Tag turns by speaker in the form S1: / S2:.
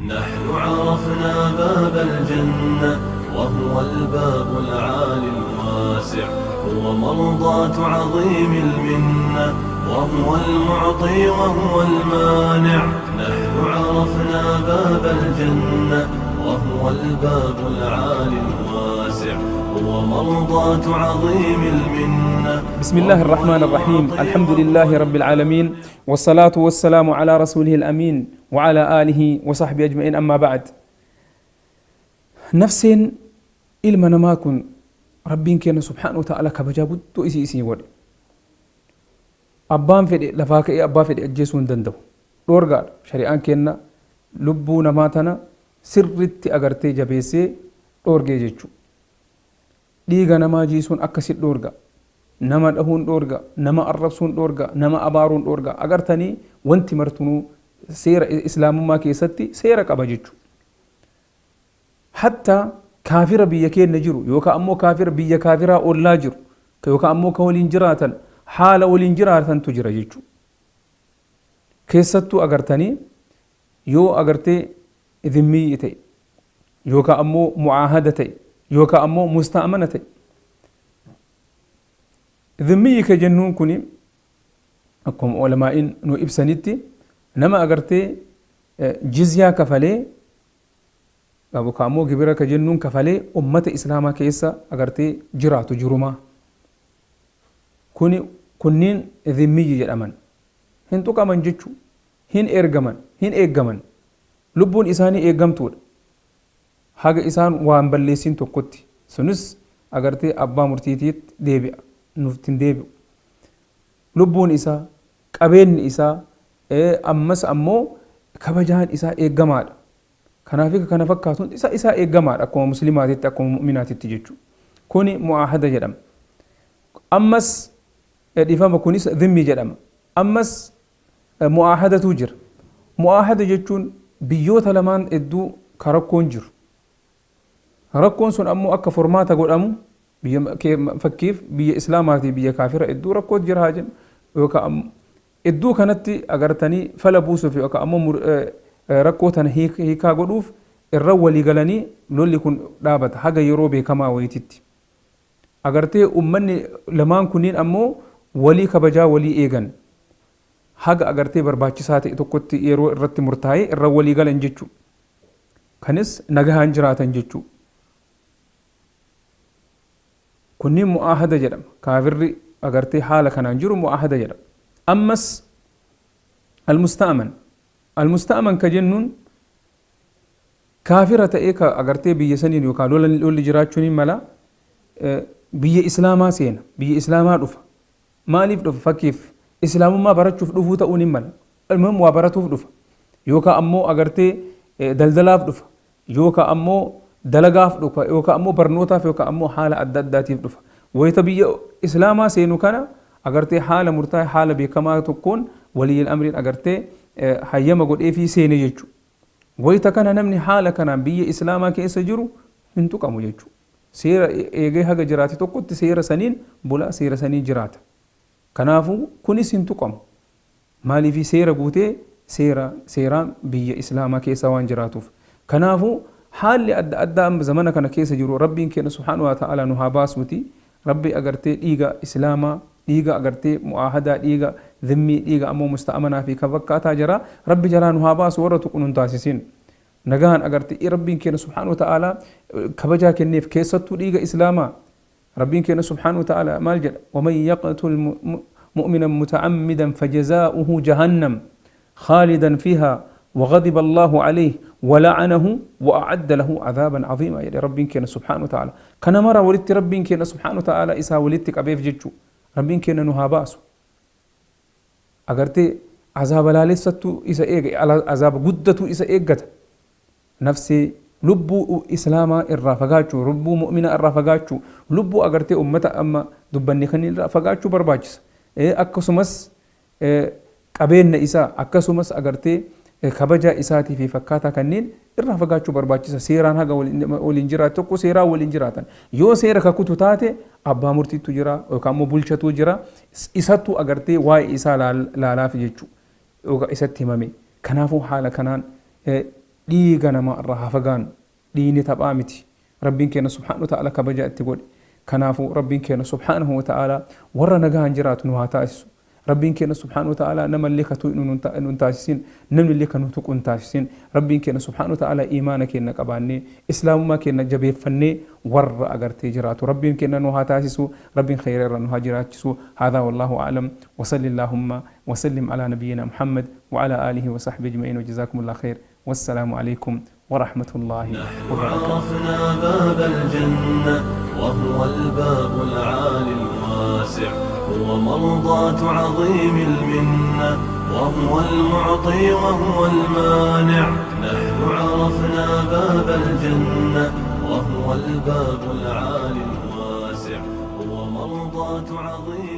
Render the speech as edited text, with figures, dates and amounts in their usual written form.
S1: نحن عرفنا باب الجنة وهو الباب العالي الواسع، هو مرضاة عظيم المنة، وهو المعطي وهو المانع. نحن عرفنا باب الجنة وهو الباب العالي الواسع، هو مرضاة عظيم المنة.
S2: بسم الله الرحمن الرحيم. الحمد لله رب العالمين، والصلاة والسلام على رسوله الأمين وعلى آله وصحبه أجمعين، أما بعد. نفسين ilma namaa kun Rabbiin keenya subhaanahu wa ta'ala kabajaa guddoo isii isinii godhe. Abbaan fedhe lafaa ka'ee abbaa fedhe ajjeesuu hin danda'u. Dhoorgaadha. Shari'aan keenya lubbuu namaa tana sirritti agartee jabeessee dhoorgee jechuudha. Dhiiga namaa jiisuun akkasi dhoorga. Nama dhahuun dhoorga, nama arrabsuun dhoorga, nama abaaruun dhoorga. Agartanii, wanti martunuu seera islaamummaa keessatti seera qaba jechuudha. Hatta kaafira biyya keenya jiru yookaan ammoo kaafira biyya kaafiraa ollaa jiru yookaan ammoo ka waliin jiraatan, haala waliin jiraatantu jira jechuudha. Keessattuu agartanii, yoo agartee dhimmii ta'e yookaan ammoo mu'aahada ta'e yookaan ammoo musta'amana ta'e. Dhimmii ka jennuun kuni akkuma ulamaa'iin nu ibsanitti nama agartee jizyaa kafalee yookaan ammoo gibira ka jennuun kafalee ummata islaamaa keessa agartee jiraatu jirumaa. Kuni kunniin dhimmiyyi jedhaman. Hin tuqaman jechuu, hin ergaman, hin eeggaman. Lubbuun isaanii eeggamtuudha. Haga isaan waan balleessin tokkotti. Sunis agartee abbaa murtiitiitti deebi'a. Nuuf hin deebi'u. Lubbuun isaa, qabeenyi isaa, ammas ammoo kabajaan isaa eeggamaadha. Kanaaf kana fakkaatuun isa isaa eeggamaadha akkuma musliimaatitti, akkuma mu'minaatitti jechuudha. Kuni mu'aahada jedhama. Ammas dhiifama, kunis dhimmi jedhama. Ammas mu'aahadatu jira. Mu'aahada jechuun biyyoota lamaan hedduu ka rakkoon jiru. Rakkoon sun ammoo akka furmaata godhamu, biyya fakkiif biyya islaamaa fi biyya kaafira hedduu rakkoo jira haa jennu, yookaan iddoo kanatti agartanii fala buusuuf yookaan ammoo rakkoo tana hiikaa godhuuf irra walii galanii lolli kun dhaabata haga yeroo beekamaa wayititti. Agartee, ummanni lamaan kunniin ammoo walii kabajaa walii eegan haga agartee barbaachisaa ta'e tokkotti yeroo irratti murtaa'ee irra walii galan jechuudha. Kanis nagahaan jiraatan jechuudha. Kunniin mu'aahada jedhama. Kaafirri agartee haala kanaan jiru mu'aahada jedhama. Ammas almusta'aman. Almusta'aman ka jennuun kaafira ta'ee ka agartee biyya saniin yookaan lolli jiraachuun hin mala, biyya islaamaa seena, biyya islaamaa dhufa. Maaliif dhufa? Fakkiif islaamummaa barachuuf dhufuu ta'uun hin mala. Ilmuun waa baratuuf dhufa. Yookaan ammoo agartee daldalaaf dhufa. Yookaan ammoo dalagaaf dhufa. Yookaan ammoo barnootaaf yookaan ammoo haala adda addaatiif dhufa. Wayita biyya islaamaa seenu kana agartee haala murtaa'e, haala beekamaa tokkoon waliin amriin agartee hayyama godheefii seene jechuudha. Wayita kana namni haala kanaan biyya islaamaa keessa jiru hin tuqamu jechuudha. Seera eegee haga jiraate tokkotti seera saniin bulaa, seera saniin jiraata. Kanaafuu kunis hin tuqamu. Maaliif? Seera guutee seera seeraan biyya islaamaa keessa waan jiraatuuf. Kanaafuu haalli adda addaa amma zamana kana keessa jiru, Rabbiin keenya subhaanahu wa ta'ala nu haa baasuuti. Rabbi agartee dhiiga islaamaa, dhiiga agartee mu'aahadaa, dhiiga dhimmii, dhiiga ammoo musta'amanaa fi kan fakkaataa jira. Rabbi jalaa nu haa baasu, warra tuqu nun taasisin. Nagaan agartee Rabbiin keenya subhaanahu wa ta'ala kabajaa kenneef, keessattuu dhiiga islaamaa. Rabbiin keenya subhaanahu wa ta'ala maal jedha? ومن يقتل مؤمنا متعمدا فجزاؤه جهنم خالدا فيها وغضب الله عليه ولعنه وأعد له عذابا عظيما jedhe Rabbiin keenya subhaanahu wa ta'ala. Kana mara walitti Rabbiin keenya subhaanahu wa ta'ala isaa walitti qabeef jechuu. Rabbiin keenya nu haa baasu. Agartee, azaaba laalessattuu isa eega, azaaba guddatu isa eeggata. Nafsee lubbuu islaamaa irraa fagaachuu, lubbuu mu'minaa irraa fagaachuu, lubbuu agartee ummata amma dubbanne kan irraa fagaachuu barbaachisa. Akkasumas qabeenya isaa, akkasumas agartee kabajaa isaatii fi fakkaataa kanneen irraa fagaachuu barbaachisa. Seeraan haga waliin jiraatu tokko seeraan waliin jiraatan. Yoo seera kakutu taate abbaa murtiitu jira yookaan immoo bulchatu jira, isattu agartee waa'ee isaa laalaaf jechuudha. Yookaan isatti himame. Kanaafuu haala kanaan Dhiiga namaa irraa haa fagaannu. Dhiigni taphaa miti. Rabbiin keenya subhaanahu wa ta'ala kabaja itti godhe. Kanaafuu Rabbiin keenya subhaanahu wa ta'ala warra nagaan jiraatu nu haa taasisu. Rabbiin keenya subhaanahu wa ta'ala namallee ka tuqnu nu hin taasisin, namnillee ka nu tuqu hin taasisin. Rabbiin keenya subhaanahu wa ta'ala iimaana keenya qabaannee, islaamummaa keenya jabeeffannee warra agartee jiraatu Rabbiin keenya nu haa taasisu. Rabbiin khayra irra nu haa jiraachisu. Haadhaa wallaahu a'lam. Wa salli Allaahumma wa sallim alaa nabiyyinaa Muhammad wa alaa aalihi wa sahbihi ajma'iin wa jazaakumullahu khayr. Wassalaamu aleykum ورحمة الله
S1: نحن
S2: وبركاته.
S1: عرفنا باب الجنة وهو الباب العالي الواسع، هو مرضاة عظيم المنة، وهو المعطي وهو المانع. نحن عرفنا باب الجنة وهو الباب العالي الواسع، هو مرضاة عظيم